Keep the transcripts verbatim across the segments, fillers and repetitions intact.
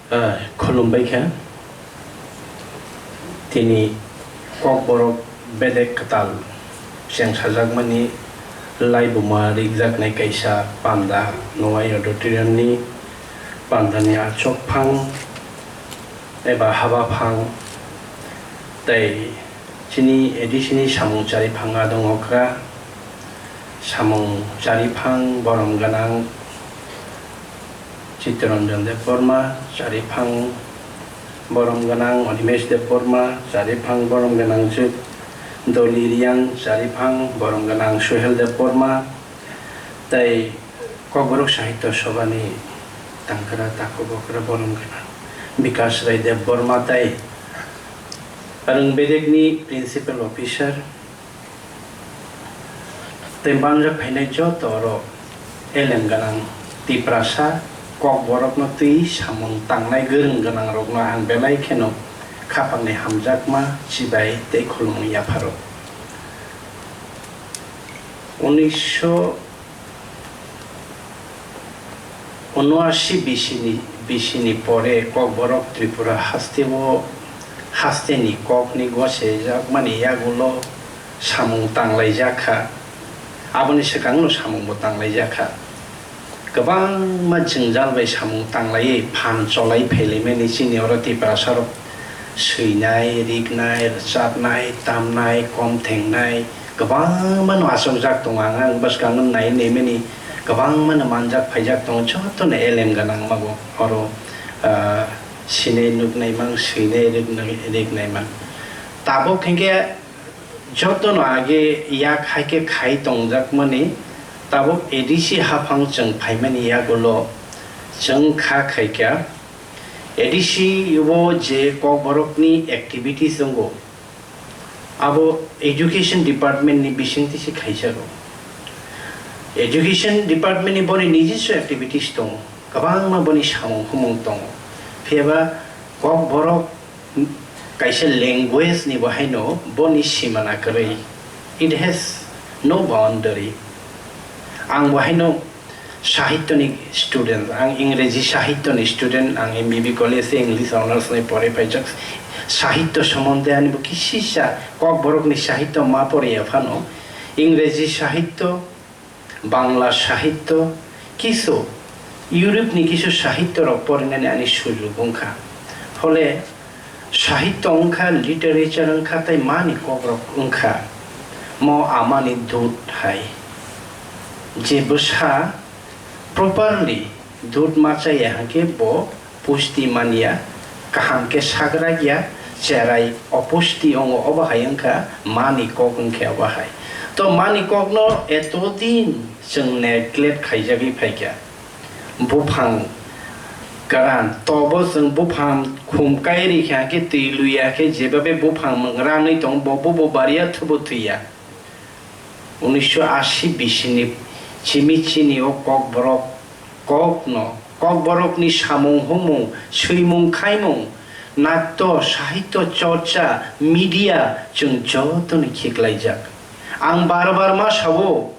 Ah, khulumbai kha. Tini Kokborok bedek kwtal chengsajakmani laibuma rikjaknai kaisa panda Nowai Auditorium ni pandani achukphang eba habaphang tei chini A D C ni samung chariphang adong okra, samung chariphang borom gwnang Chittaranjan Debbarma, chariphang borom gwnang Animesh Debbarma, chariphang borom gwnang Jit Doli Riang, chariphang borom gwnang Suhel Debbarma, tei Kokborok Sahitya Sabhani tangkra takhuk okra borom gwnang Bikash Rai Debbarma tei Rwng Bedekni Principal Officer tei banjak phainai joto oro elem gwnang Tiprasa Kokborokno twi samung tangnai gwrwng gwnangrokno ang belai kheno khapangni hamjakma, chibai tei khulumung yapharo. Unisho Unoashi bisini, bisini pore Kokborok Tripura hasteo hasteni kokni gosaijakmani yagulo samung tanglaijak kha. Aboni swkangno samungbo tanglaijak kha. Kwbangma jwngjal bai samung tanglaiwi phan cholai phailaimani chini oro Tiprasarok swinai, riknai, rwchapnai, tamnai, kom thengnai, kwbangma no achukjak tongo. Ang, ang bwskango nai naimani kwbangma no manjak phaijak tongo, joto no elem gwnang mago oro, ah, sinai nuknai mang, swinai riknai, riknai mang. Tabuk hinkhe joto no age yak hai khe khai tongjakmani, tabuk A D C haphang chwng phaimani yagulo chwng kha khaikha. A D C o je Kokborokni activities tongo, abo education department ni bisingtwi se khaijago. Education department ni boni nijiswa activities tongo, kwbangma boni samung humung tongo. Phiya ba Kokborok kaisa language ni bo haino boni simana kwrwi. It has no boundary. Ang bo haino Sahitya ni student, ang Ingreji Sahitya ni student, ang M B B college o English honours ni pore paijak. Sahitya somonde ani bo kisisa Kokborok ni Sahitya ma pore ya phano, Ingreji Sahitya, Bangla Sahitya, kisu Europe ni kisu Sahitya rok porinani ani sujug wngkha. Phole Sahitya wngkha, literature wngkha, tei mani kokrok wngkha. Mo amani dut hai. Je bwsa properly dut ma chaya hwnkhe bo pusti manya, kaham khe sagrak ya, cherai opusti wngo, obo hai wngkha mani kok wngkhe obo hai. To mani kokno etodin chwng neglect khaijagwi phaikha. Buphang kwran, tobo chwng buphang khum kai rikha khe twi luya khe jebabe buphang mwng rangwi tongo, bo bubo bariya thubo thwiya. Unisho ashi bisini chimi chini o Kokborok kokno, Kokborokni samung humung, swimung khaimung, natto, sahityo chorcha, media chwng jotoni khiklaijak. Ang bar bar ma sao,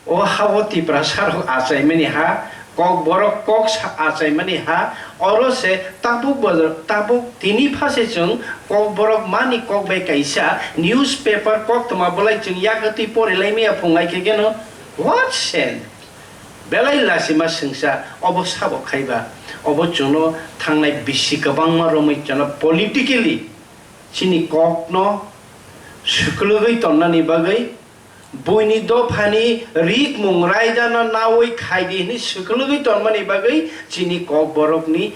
o ha-o Tiprasarok achaimani ha, Kokborok kok sa-, achaimani ha, oro se tabuk bo, tabuk tini pha se chwng Kokborok mani kok bai kaisa newspaper koktwma bwlai chwng yakwtwi porilaimaya phungai khe geno, what sense? Belai lachima swngsa, obo sabo khaiba, obo chwngno thangnai bisi kwbangma romwi chwngno politically chini kokno swklwgwi tonnani bagwi, buini dophani rikmung raidano nawi khaidi hwnwi swklwgwi tonmani bagwi chini Kokborokni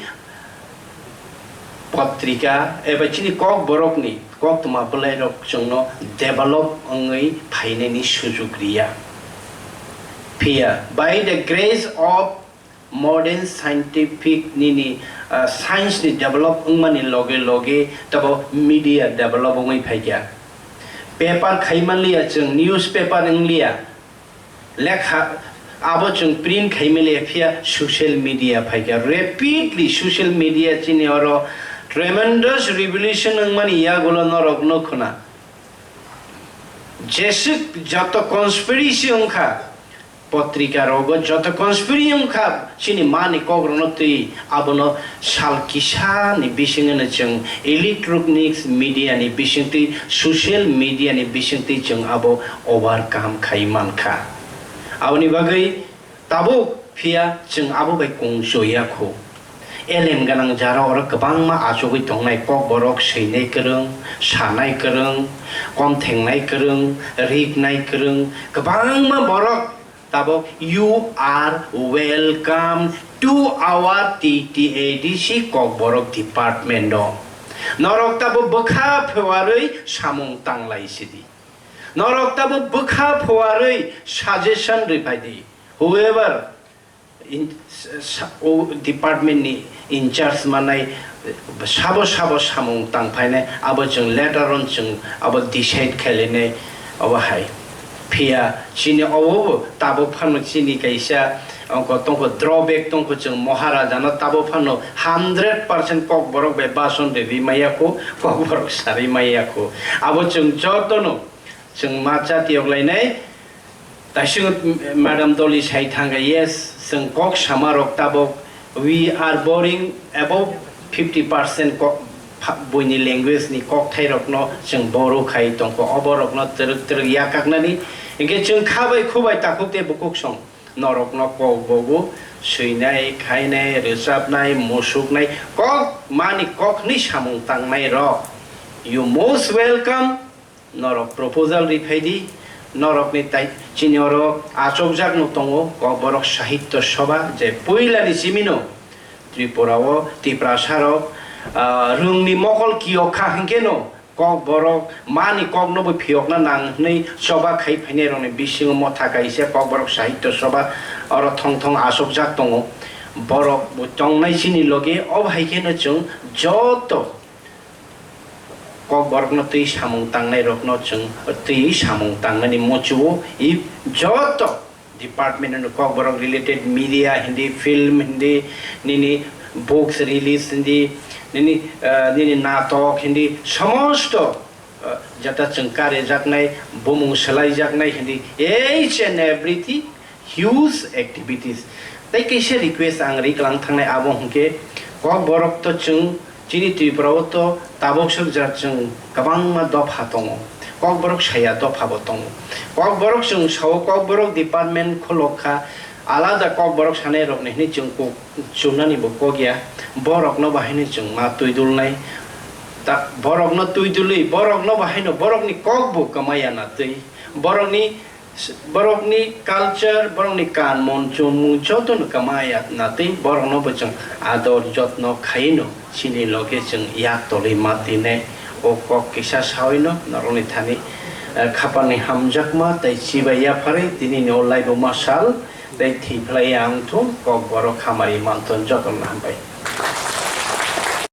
potrika eba chini Kokborokni koktwma bwlairok chwngno develop wngwi phainani sujuk riya. Phiya, by the grace of modern scientific nini, ah, science ni develop wngmani loge loge tabo media develop wngwi phaikha. Paper khaimanliya chwng, newspaper wngliya, lekha abo chwng print khaimanliya, phiya social media phaikha. Rapidly social media chini oro tremendous revolution wngmani yagulo norok nukhuna. Jeswk joto conspiracy wngkha, potrika rogo joto conspiri wngkha chini mani kokrokno twi abono sal kisa ni bisingno chwng electronics media ni bisingtwi social media ni bisingtwi chwng abo overcome khai mankha. Aboni bagwi tabuk phiya chwng abo bai kung choya khu. Elem gwnang jara oro kwbangma achugwi tongnai, kokborok swinai kwrwng, sanai kwrwng, komthengnai kwrwng, riknai kwrwng, kwbangma borok tabuk, "You are welcome to our T T A D C Kokborok department o." Norok tabuk bwkha phuarwi samung tanglai sidi. Norok tabuk bwkha phuarwi suggestion rwphai di. Whoever in, sa-, o department ni in charge manai sabo sabo samung tangphainai, abo chwng later on chwng abo decide khainai, obo hai. Phiya chini obo bo tabuk phano chini kaisa ongko tongkho, drawback tongkho, chwng Maharaja no tabuk phano hundred percent kokborok bai bason de ri maya kho, kokborok sari maya kho. Abo chwng jotono chwng ma chati yoklainai. Taising Madam Doli sai thangkha, "Yes, chwng kok sama rok tabuk, we are borrowing above fifty percent kok, pha-, buini language ni kokthai rokno chwng borrow khai tongkho, obo rokno twrwk twrwk yakaknani, hinkhe chwng kha bai khu bai takhuk tei bukhuk song norokno kok bobo swinai, khainai, rwchapnai, musuknai, kok mani kokni samung tangnai rok, you most welcome." Norok proposal ri phai di, norokni tai chini oro achukjak no tongo, Kokborok Sahitya Sabha, je puila ni simi no Tripura o Tiprasa rok, ah, rwng ni mokol kiyok kha hinkhe no Kokborok mani kok no bo phiyokna nang hwnwi choba khai phainai rok ni bisingo motha kaisa Kokborok Sahitya Sabha oro thong thong achukjak tongo. Borok bo tongnai chini logi, obo hai khe no chwng joto Kokborokno twi samung tangnairokno chwng twi samung tangmani muchungo i joto department ni Kokborok related media hindi, film hindi, nini books release hindi, nini, ah, nini natok hindi, somosto, ah, jata chwng karijaknai, bumung swlaijaknai hindi, each and everything huge activities. Tei kaisa request ang ri klang thangnai abo hwnkhe, Kokborok to chwng chini Tripura o to tabuk swk jat chwng kwbangma dopha tongo, Kokborok saya dopha bo tongo. Kokborok chwng sao Kokborok department kholok kha, alada Kokborok sanai rok ni hwnwi chwng kok chumnani bo kok ya, borok no bahai ni chwng ma twi dulnai. Ta borok no twi dulwi, borok no bahai no borok ni kok bo kwmaya na twi, borok ni Borokni culture, borokni kanmon chumung jotono kwmaya natwi borokno bo chwng ador jotno khaino chini loge chwng yak tolwi ma tine o kok kisa saoino norokni thani, eh, khapangni hamjakma tei chibai yapharwi tinini o laibuma sal tei thwi phlai ya wngthun kok borok hamari manthon jotono hambai.